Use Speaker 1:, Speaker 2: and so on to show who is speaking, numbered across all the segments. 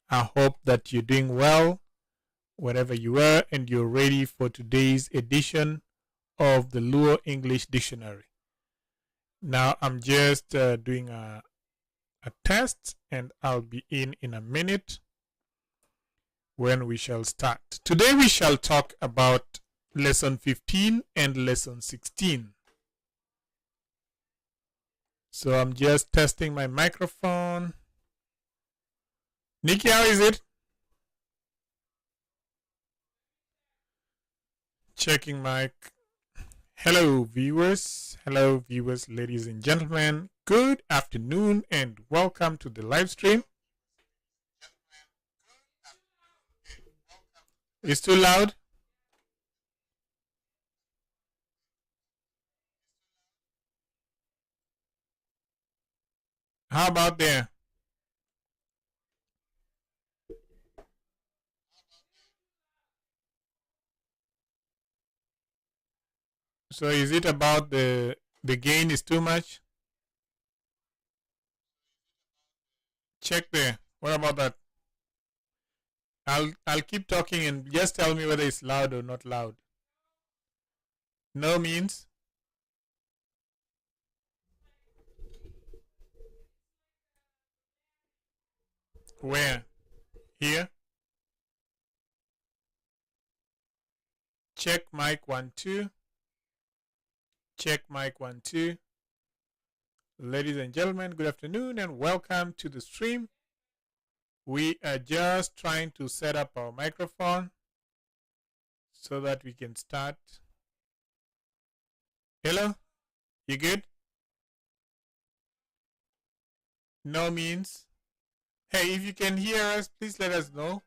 Speaker 1: I hope that you're doing well wherever you are and you're ready for today's edition of the Luo English Dictionary. Now I'm just doing a test and I'll be in a minute when we shall start. Today we shall talk about lesson 15 and lesson 16. So I'm just testing my microphone. Nikki, how is it? Checking mic. Hello, viewers. Hello, viewers, ladies and gentlemen. Good afternoon and welcome to the live stream. It's too loud? How about there? So is it about the gain is too much? Check there. What about that? I'll keep talking and just tell me whether it's loud or not loud. No means? Where? Here? Check mic 1 2. Check mic 1 2. Ladies and gentlemen, good afternoon and welcome to the stream. We are just trying to set up our microphone so that we can start. Hello? You good? No means? Hey, if you can hear us, please let us know.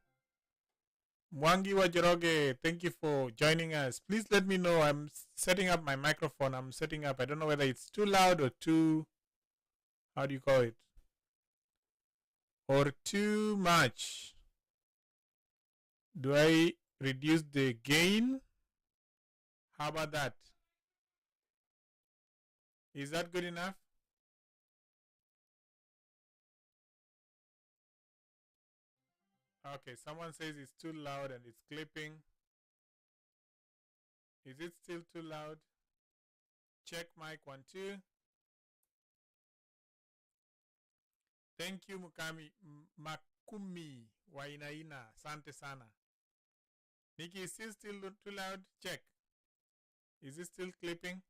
Speaker 1: Mwangi wa Njoroge, thank you for joining us. Please let me know. I'm setting up my microphone. I'm setting up. I don't know whether it's too loud or too, how do you call it? Or too much. Do I reduce the gain? How about that? Is that good enough? Okay, someone says it's too loud and it's clipping. Is it still too loud? Check mic 1 2. Thank you, Mukami Makumi Wainaina. Asante sana. Nikki, is it still too loud? Check. Is it still clipping?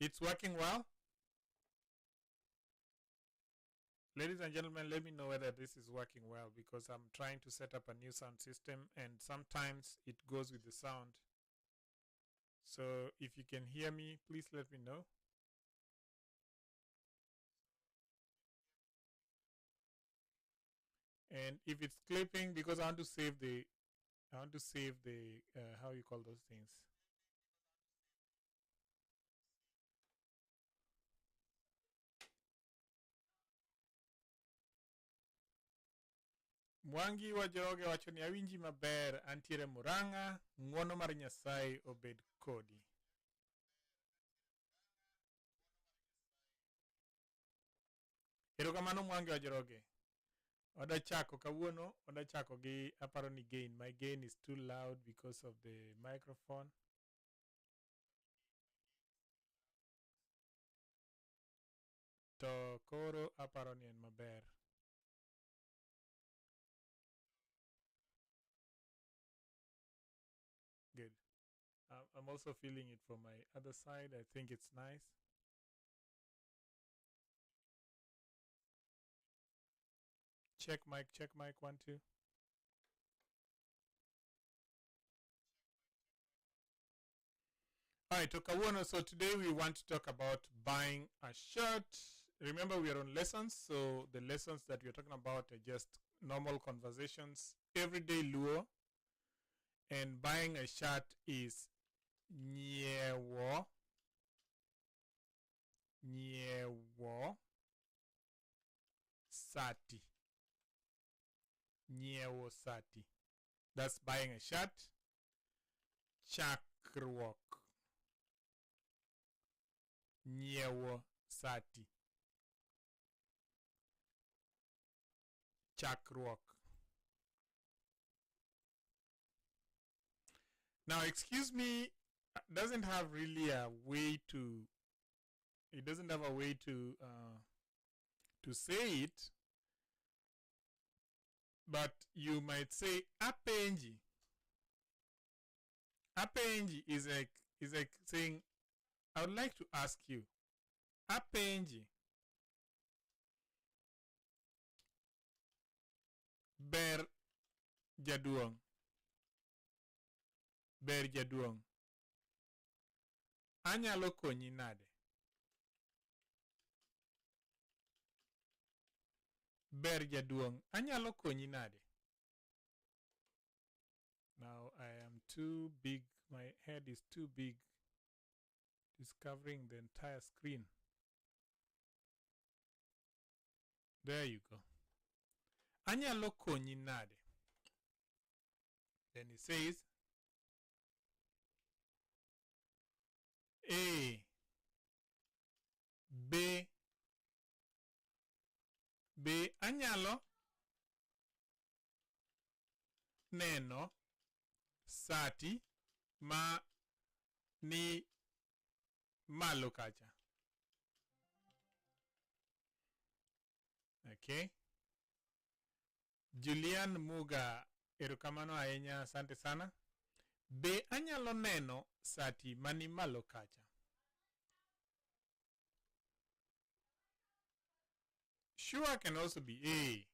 Speaker 1: It's working well? Ladies and gentlemen, let me know whether this is working well because I'm trying to set up a new sound system and sometimes it goes with the sound. So if you can hear me, please let me know. And if it's clipping, because I want to save the, how you call those things. Mwangi wa Njoroge wacho ni awinji maber, antiere Murang'a, ng'wono mar Nyasaye obed kodi. Erokamano Mwangi wa Njoroge. Wadwa chako kawuono, wadwa chako gi aparo ni gain. My gain is too loud because of the microphone. To koro aparo ni en maber. Good. I'm also feeling it from my other side. I think it's nice. Check mic, 1 2. All right, kawuono, so today we want to talk about buying a shirt. Remember, we are on lessons, so the lessons that we are talking about are just normal conversations, everyday Luo. And buying a shirt is nyiewo, nyiewo sati, nyiewo sati. That's buying a shirt. Chakruok. nyiewo sati. Chakruok. Now, excuse me doesn't have really a way to, it doesn't have a way to say it, but you might say apenji. Apenji is like saying, I would like to ask you. Apenji. Ber jaduong'. Ber jaduong'. Anyalo konyi nade? Ber jaduong'. Anyalo konyi nade? Now I am too big. My head is too big. It's covering the entire screen. There you go. Anyalo konyi nade? Then he says, A, B, B anyalo neno sati ma ni malo kacha. Okay. Julian Muga, erokamano ahinya, asante sana. Be anyalo neno sati mani malo kacha? Sure can also be A.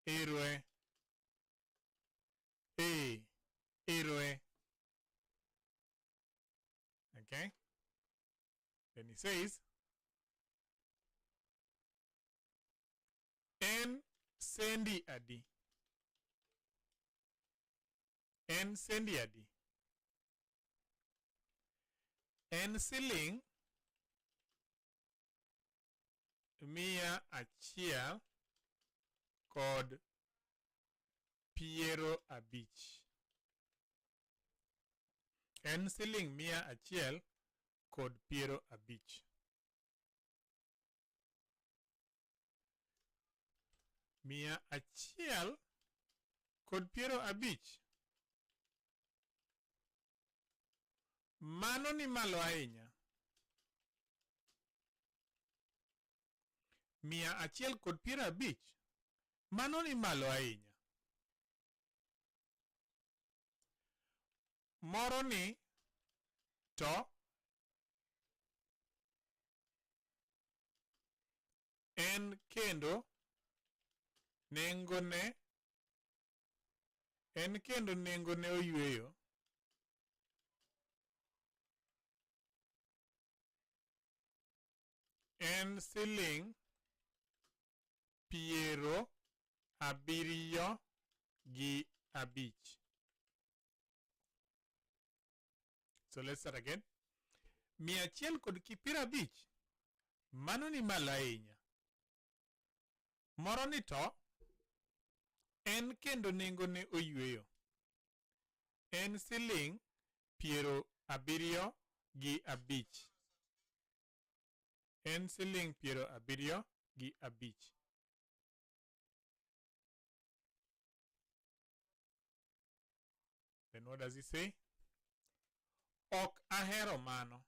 Speaker 1: Ero. A. Ero. Okay. Then he says, En sendi adi. En sendi adi. En siling 150. En siling 150. 150. Mano ni malo ahinya. 150. Mano ni malo ahinya. Moro ni to en kendo nengone en kendo nengone oyweyo. En siling 75. So let's start again. 150. Mano ni malo ahinya. Moro ni to en kendo nengone oyweyo. En siling 75. En siling 75. Then what does he say? Ok ahero mano.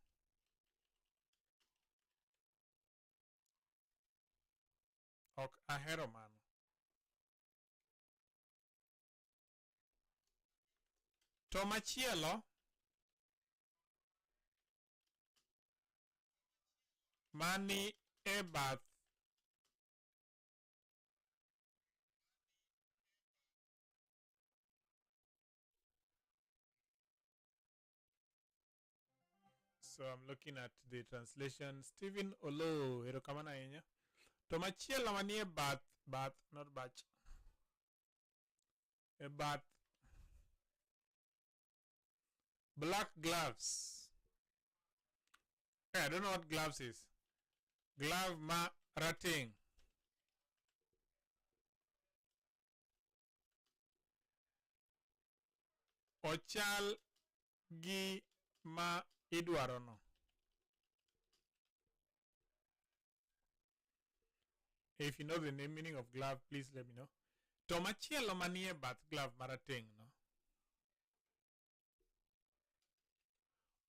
Speaker 1: Ok ahero mano. To machielo mani e bath So I'm looking at the translation. Stephen Olo, erokamano ahinya. To machielo manie bath, bath, not batch. E bath black gloves. Hey, I don't know what gloves is. Glove ma rateng. Ochal gi ma idwarono. If you know the name meaning of glove, please let me know. To machielo manie bath glove marateng' no.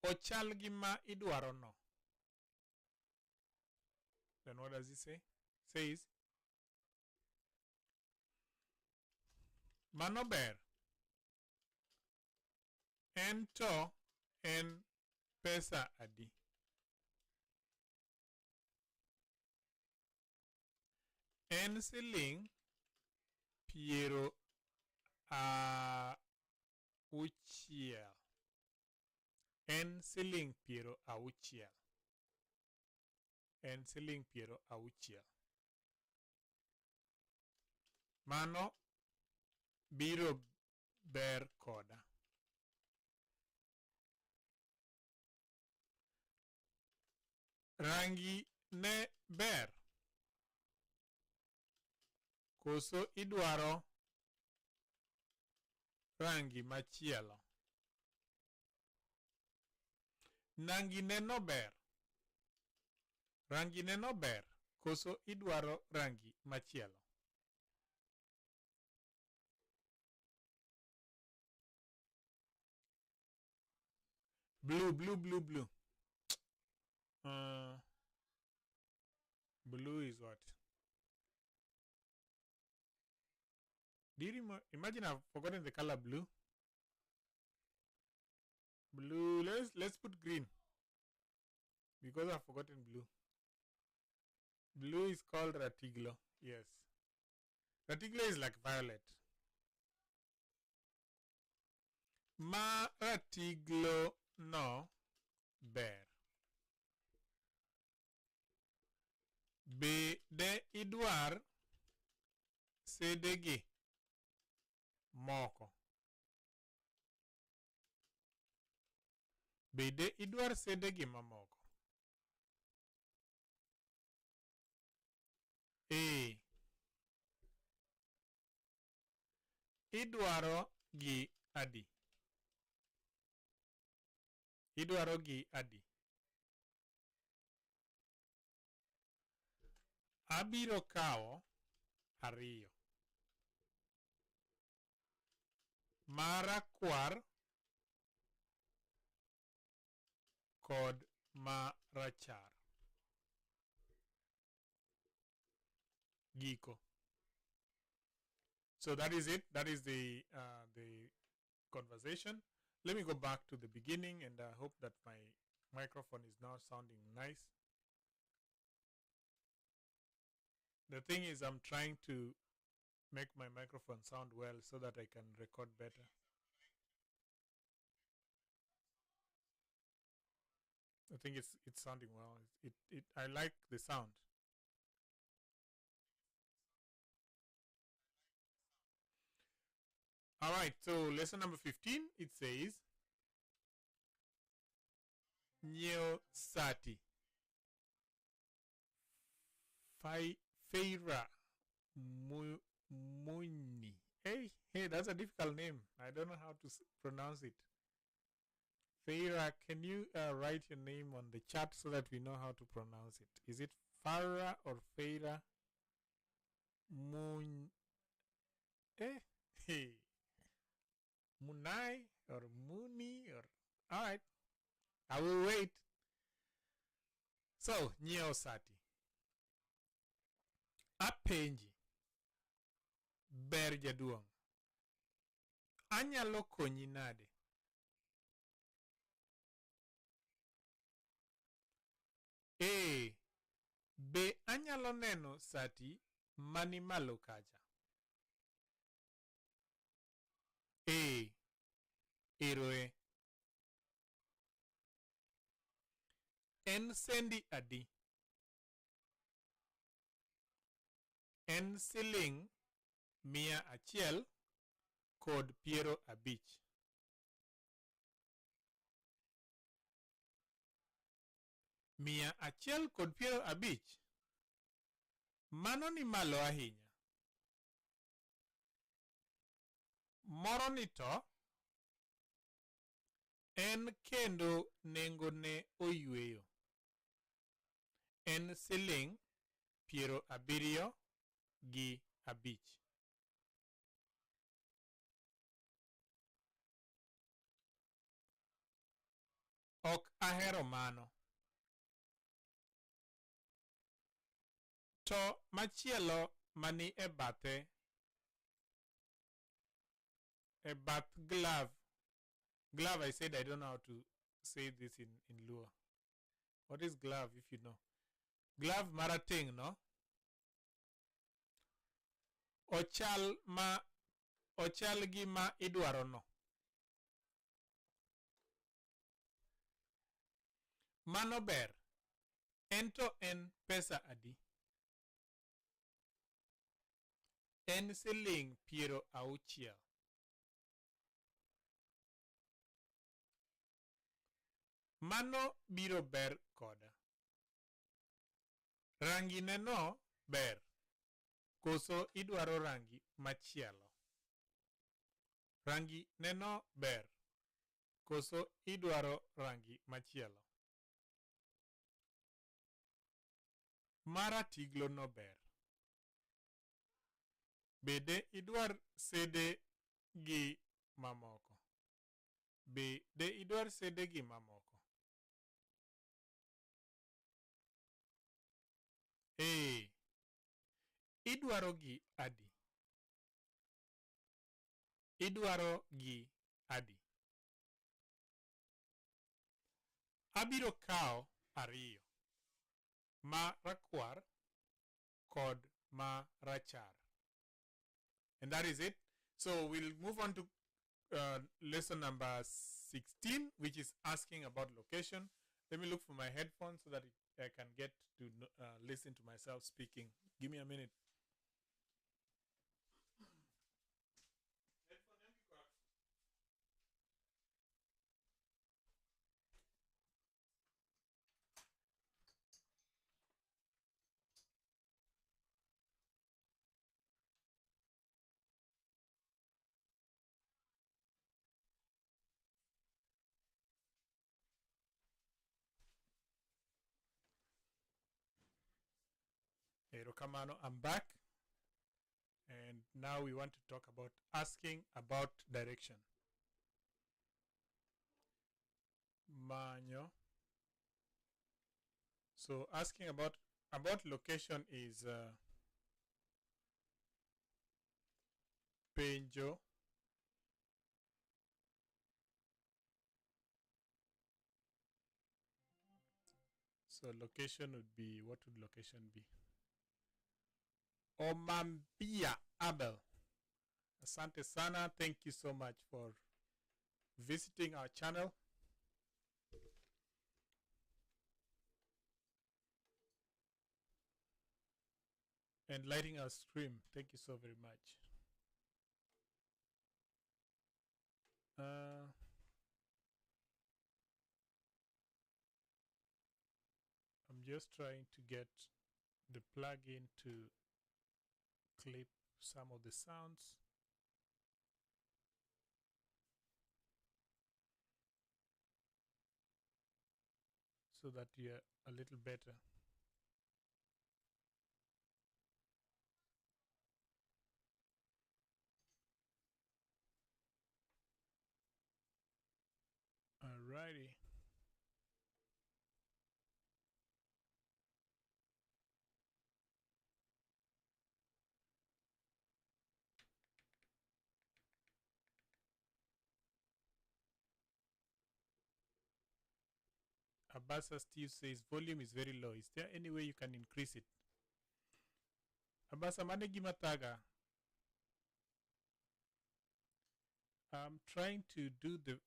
Speaker 1: Ochal gi ma idwarono. Then what does he say? Says, Mano ber. En to en pesa adi? En siling piero auchiel. En siling piero auchiel. En siling piero auchiel. Mano biro ber koda. Rangi ne ber? Koso idwaro rangi machielo? Nangi ne no ber? Rangi ne no ber? Koso idwaro rangi machielo? Blue, blue, blue, blue. Blue is what? Do you imagine I've forgotten the color blue? Blue, let's put green. Because I've forgotten blue. Blue is called ratiglo. Yes. Ratiglo is like violet. Ma ratiglo no ber. Be de idwar sedegi moko? Be de idwar sedegi mamoko? Ee. Idwaro gi adi? Idwaro gi adi? Abiro kawo ariyo. Marakwar kod marachar. Giko. So that is it. That is the conversation. Let me go back to the beginning, and I hope that my microphone is now sounding nice. The thing is, I'm trying to make my microphone sound well so that I can record better. I think it's sounding well. I like the sound. Lesson number 15, it says, Nyiewo sati. Feira Muni. Hey, that's a difficult name. I don't know how to pronounce it. Feira, can you write your name on the chat so that we know how to pronounce it? Is it Farah or Feira Mun? Hey. Munai or Muni or... All right. I will wait. So, nyiewo sati. Apenji. Ber jaduong'. Anyalo konyi nade? Ee, be anyalo neno sati mani malo kacha? Ee, eroe. En sendi adi? En siling mia achiel kod piero abich. Mia achiel kod piero abich? Mano ni malo ahinya. Moro ni to En kendo nengone oyweyo. En siling 75. Ok ahero mano. To machielo mani e bathe e bath glove. Glove, I said I don't know how to say this in Luo. What is glove if you know? Glove marateng, no? Ochal ma ochal gi ma idwaro no. Mano ber. Ento en pesa adi? En siling 60. Mano biro ber koda. Rangi neno ber. Koso idwaro rangi machielo? Rangi neno ber. Koso idwaro rangi machielo? Maratiglo no ber. Bede idwar sede gi mamoko? Be de idwar sede gi mamoko? Ee. Idwaro gi adi? Idwaro gi adi? Abiro kawo ariyo, ma rakwar kod ma rachar. And that is it. So we'll move on to lesson number 16, which is asking about location. Let me look for my headphones so that I can get to listen to myself speaking. Give me a minute. Erokamano, I'm back. And now we want to talk about asking about direction. Manyo. So asking about location is penjo So location would be, what would location be? Omambia Abel. Asante sana. Thank you so much for visiting our channel. And lighting our stream. Thank you so very much. I'm just trying to get the plugin to clip some of the sounds. So that you're a little better. Alrighty. Abasa Steve says volume is very low. Is there any way you can increase it? Abasa mane gima thaga. I'm trying to do the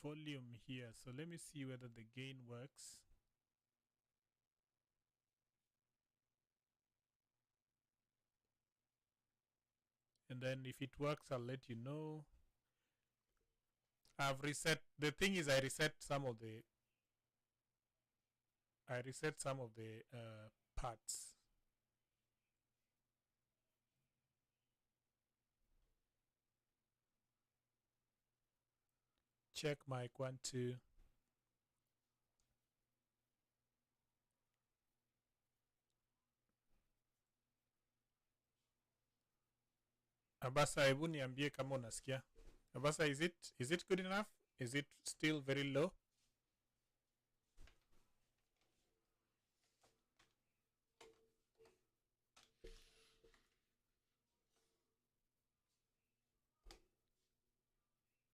Speaker 1: volume here, so let me see whether the gain works. And then if it works, I'll let you know. I've reset. The thing is, I reset some of the parts. Check mic 1 2. Abasa, hebu niambie kama unasikia. Abasa, is it good enough? Is it still very low?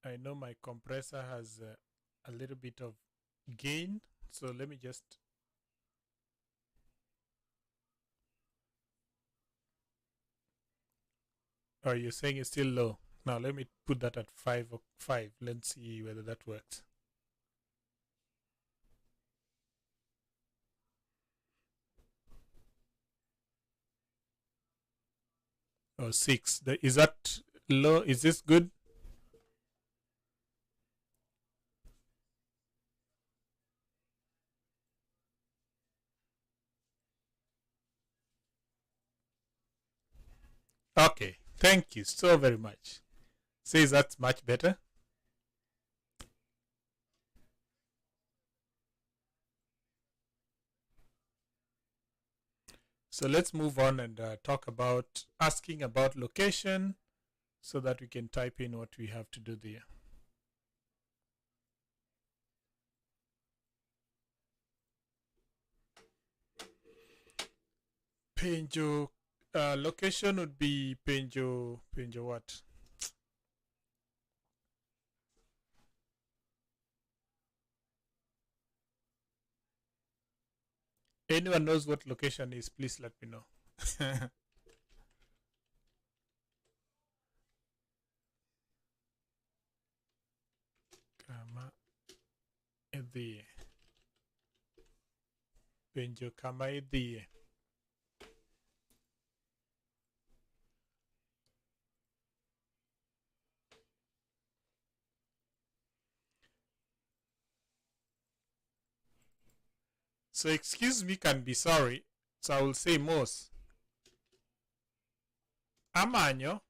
Speaker 1: I know my compressor has a little bit of gain, so let me just. Oh, you're saying it's still low. Now let me put that at 5 or 5. Let's see whether that works. Or 6. Is that low? Is this good? Okay, thank you so very much. Says that's much better. So let's move on and talk about asking about location so that we can type in what we have to do there. Penjo, location would be penjo, penjo what? Anyone knows what location is, please let me know. Kama idhiye. Penjo kama idhiye. So "excuse me" can be "sorry". So I will say, "Mos. Amanyo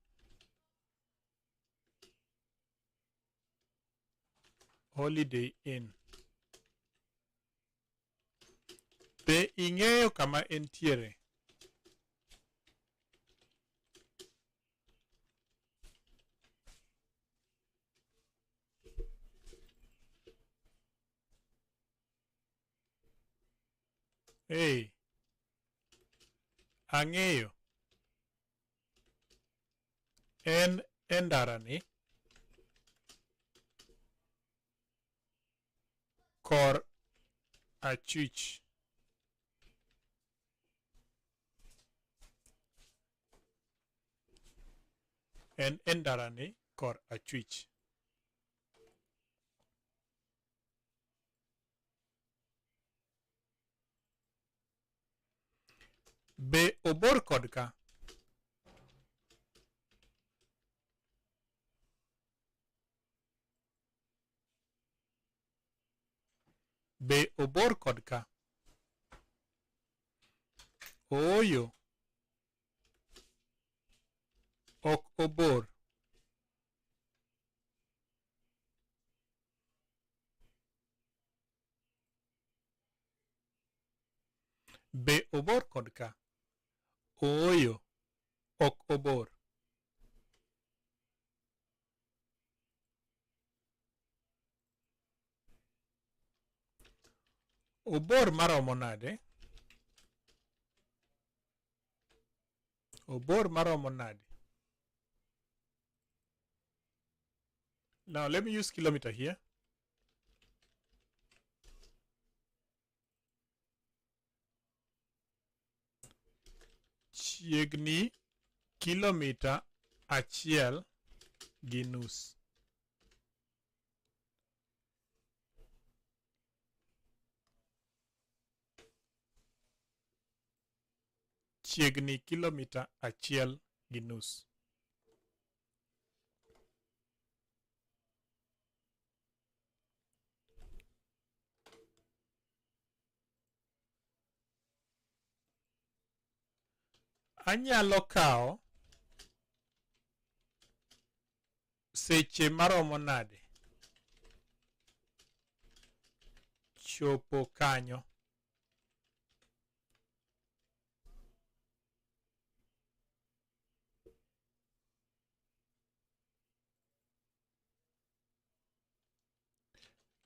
Speaker 1: Holiday Inn. Be ing'eyo kama entiere?" Hey. Ang'eyo. En e ndarani kor achwich. En e ndarani kor achwich. Be obor kod ka? Be obor kod ka? Ooyo. Ok obor. Be obor kod ka? Ooyo. Ok obor. Obor maromo nade? Obor maromo nade? Now let me use kilometer here. Chiegni kilomita achiel gi nus. Chiegni kilomita achiel gi nus. Anyalo kawo seche maromo nade? chopo kanyo?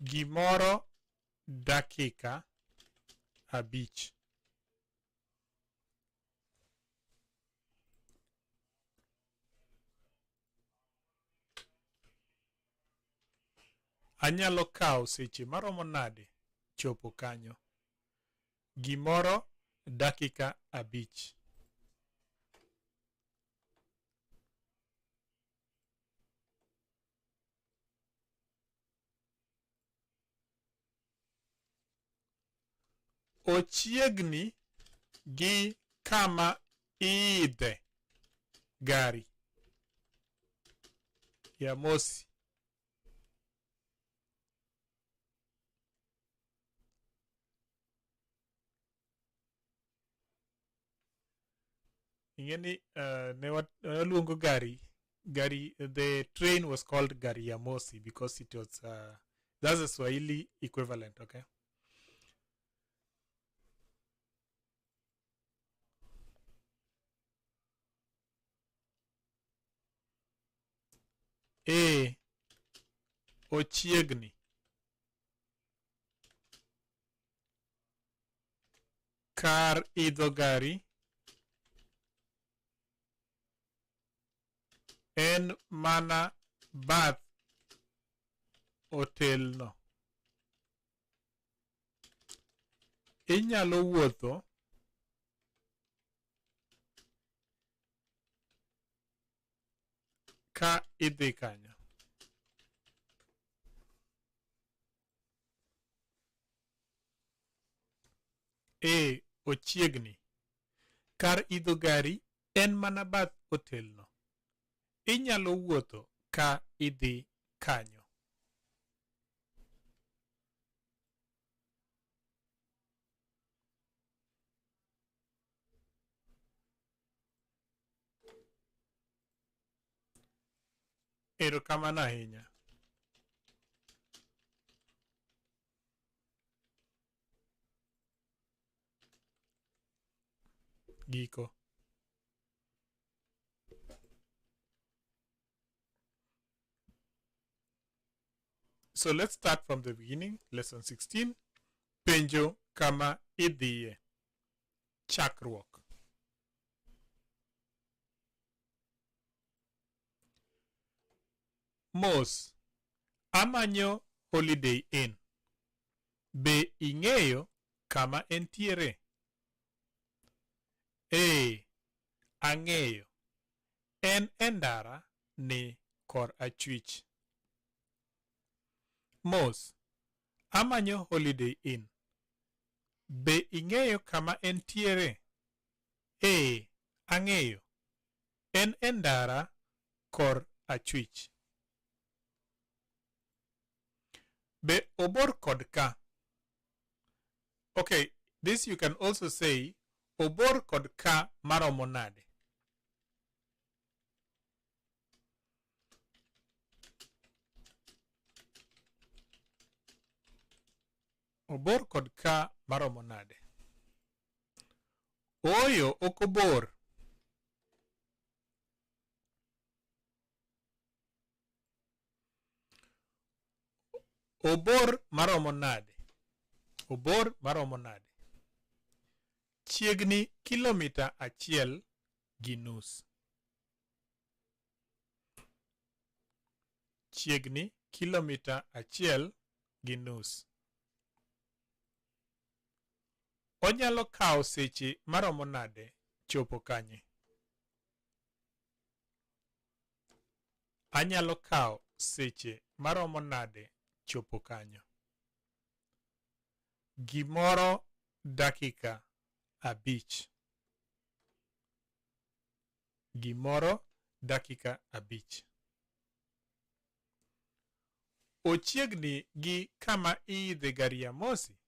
Speaker 1: Gimoro dakika abich. Anyalo kawo seche maromo nade chopo kanyo? Gimoro dakika abich. Ochiegni gi kama iidhe gari ya mosi. Ing'e ni ne waluongo gari gari the train was called gari ya mosi because it was that's a Swahili equivalent, okay? Ee, ochiegni. Kar idho gari en mana bath otelno. Inyalo wuotho ka idhi kanyo. Ee, ochiegni. Kar idho gari en mana bath otelno. Inyalo wuotho ka idhi kanyo. Erokamano ahinya. Giko. So let's start from the beginning, lesson 16. Penjo kama idhiye. Chakruok. Mos, amanyo Holiday Inn. Be ing'eyo kama entiere? Ee, ang'eyo. En e ndara ni kor achwich. Mos, amanyo Holiday Inn. Be ing'eyo kama entiere? Ee, ang'eyo. En e ndara kor achwich. Be obor kod ka? Okay, this you can also say obor kod ka maromo nade? Obor kod ka maromo nade? Ooyo, ok obor. Obor maromo nade? Obor maromo nade? Chiegni kilomita achiel gi nus. Chiegni kilomita achiel gi nus. Onyalo kawo seche maromo nade chopo kanye? Anyalo kawo seche maromo nade chopo kanyo? Gimoro dakika abich. Gimoro dakika abich. Ochiegni gi kama iidhe gari ya mosi?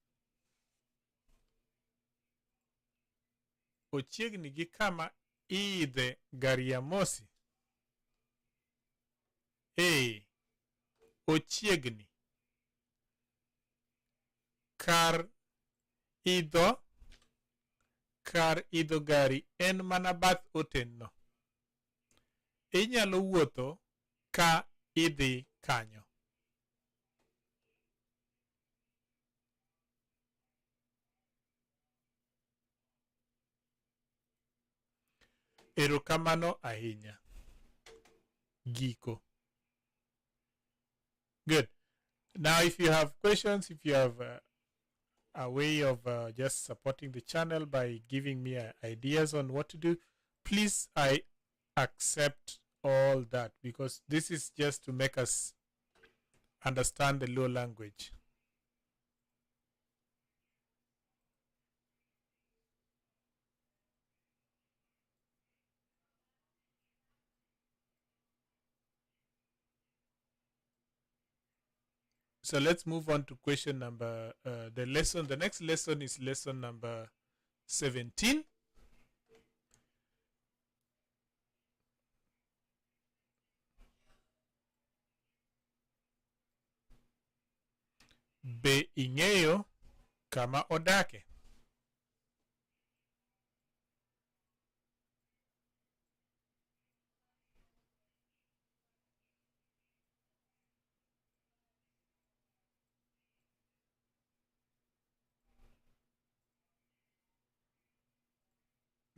Speaker 1: Ochiegni gi kama iidhe gari ya mosi? Ee, ochiegni. Kar idho kar idho gari en mana bath otenno. Inyalo wuotho ka idhi kanyo. Erokamano ahinya. Giko. Good. Now, if you have questions, if you have a way of just supporting the channel by giving me ideas on what to do, please, I accept all that because this is just to make us understand the Luo language. So let's move on to question number, the lesson. The next lesson is lesson number 17. Be ing'eyo kama odake?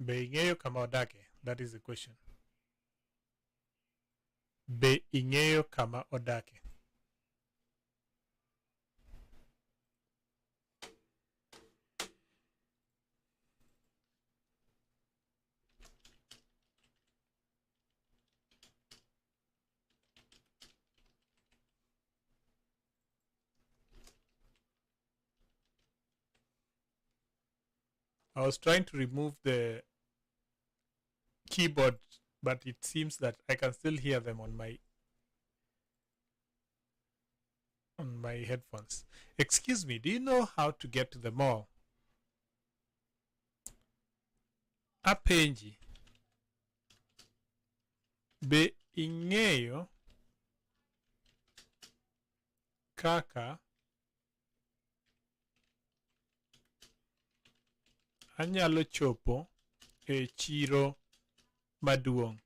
Speaker 1: Be ing'eyo kama odake? That is the question. Be ing'eyo kama odake? I was trying to remove the keyboard, but it seems that I can still hear them on my headphones. Excuse me, do you know how to get to the mall? Apenji. Be ing'eyo kaka anyalo chopo e chiro maduong'?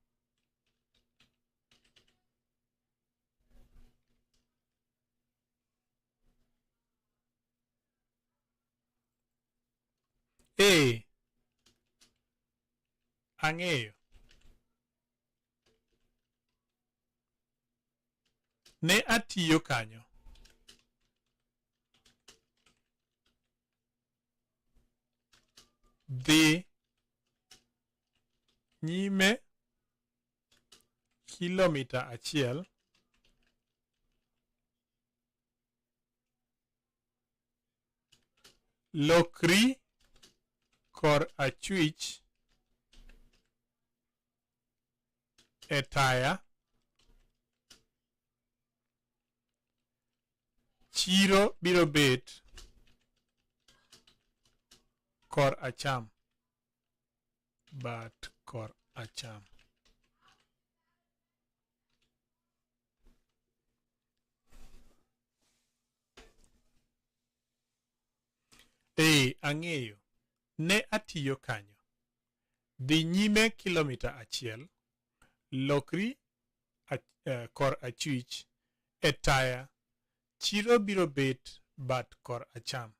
Speaker 1: Ee, ang'eyo. Ne atiyo kanyo. Dhi nyime kilomita achiel lokri kor achwich e taya chiro biro bet kor acham bat kor acham. Ee, ang'eyo. Ne atiyo kanyo. Dhi nyime kilomita achiel, lokri kor achwich e taya, chiro biro bet bat kor acham.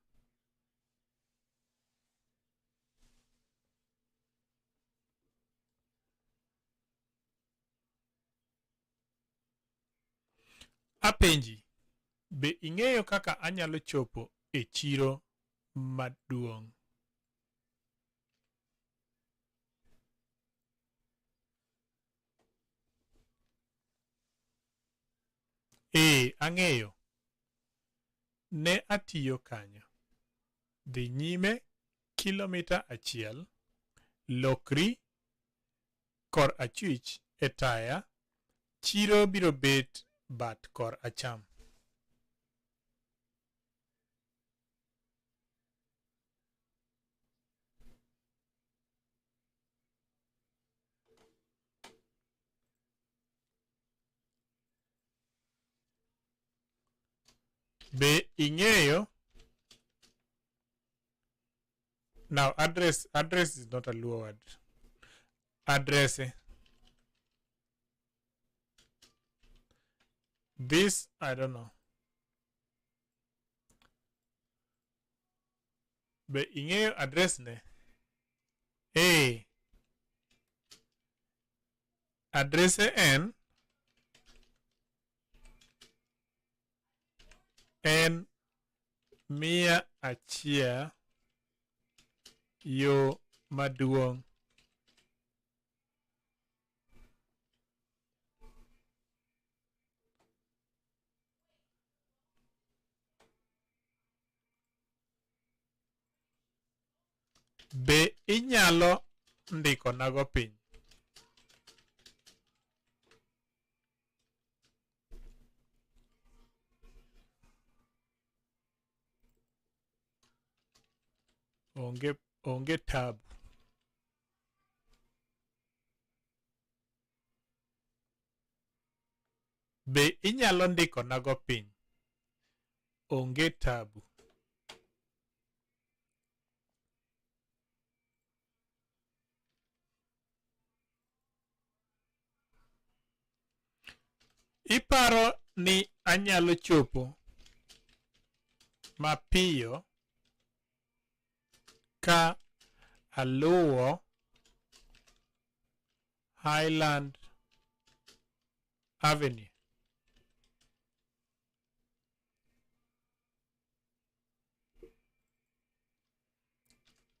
Speaker 1: Apenji, be ing'eyo kaka anyalo chopo e chiro maduong'? Ee, ang'eyo. Ne atiyo kanyo. Dhi nyime kilomita achiel, lokri kor achwich e taya, chiro biro bet bat kor acham. Be ing'eyo Now address is not a Luo word. Address. This I don't know. Be ing'eyo address ne? Ee. Address en 101 yo maduong'. Be inyalo ndikonago piny? Onge tabu. Be inyalo ndikonago piny? Onge tabu. Iparo ni anyalo chopo mapiyo ka aluwo Highland Avenue?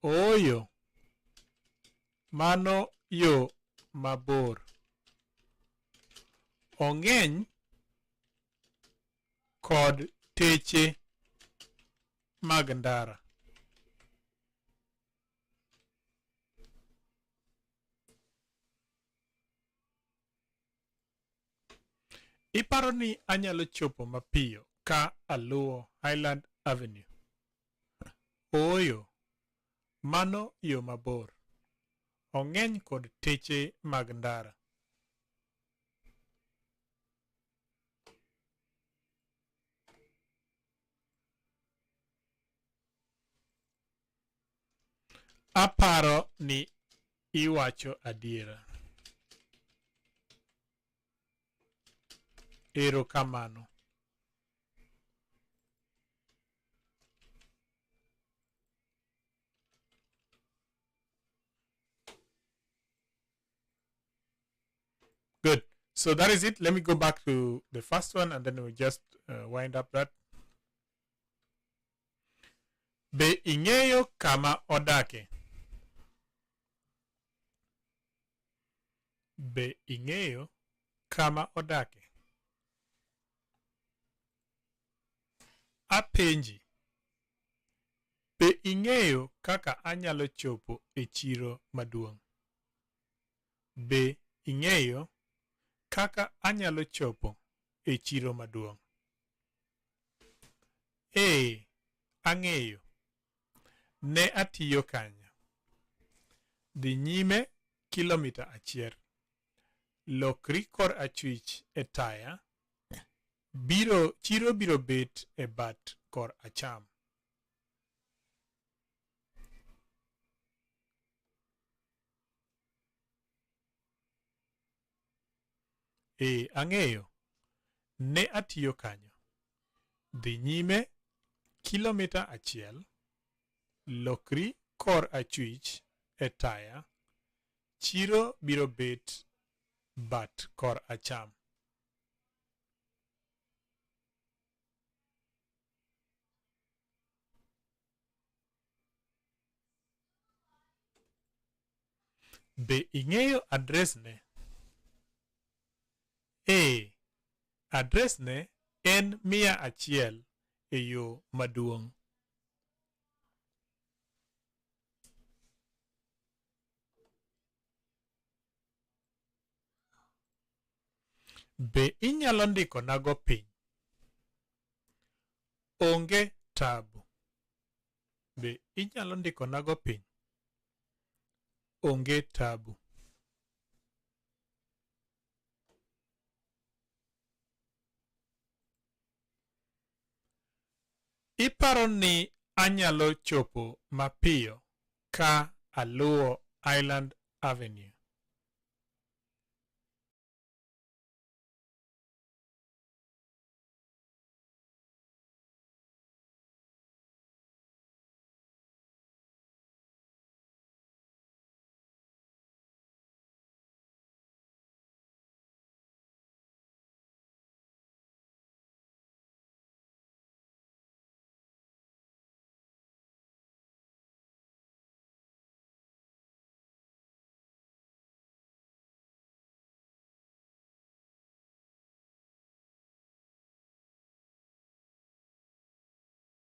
Speaker 1: Ooyo, mano yo mabor. Ong'eny kod teche mag ndara. Iparo ni anyalo chopo mapiyo ka aluwo Highland Avenue? Ooyo, mano yo mabor. Ong'eny kod teche mag ndara. Aparo ni iwacho adiera. Erokamano. Good. So that is it. Let me go back to the first one and then we just wind up that. Be ing'eyo kama odake? Be ing'eyo kama odake? Apenji. Be ing'eyo kaka anyalo chopo e chiro maduong'? Be ing'eyo kaka anyalo chopo e chiro maduong'? Ee, ang'eyo. Ne atiyo kanyo. Dhi nyime kilomita achiel. Lokri kor achwich e taya. Chiro biro bet e bat kor acham. Ee, ang'eyo. Ne atiyo kanyo. Dhi nyime kilomita achiel. Lokri kor achwich e taya. Chiro biro bet bat kor acham. Be ing'eyo adresne? Ee, adresne en 101 e yo maduong'. Be inyalo ndikonago piny? Onge tabu. Be inyalo ndikonago piny? Onge tabu. Iparo ni anyalo chopo mapiyo Ka Aluo Island Avenue.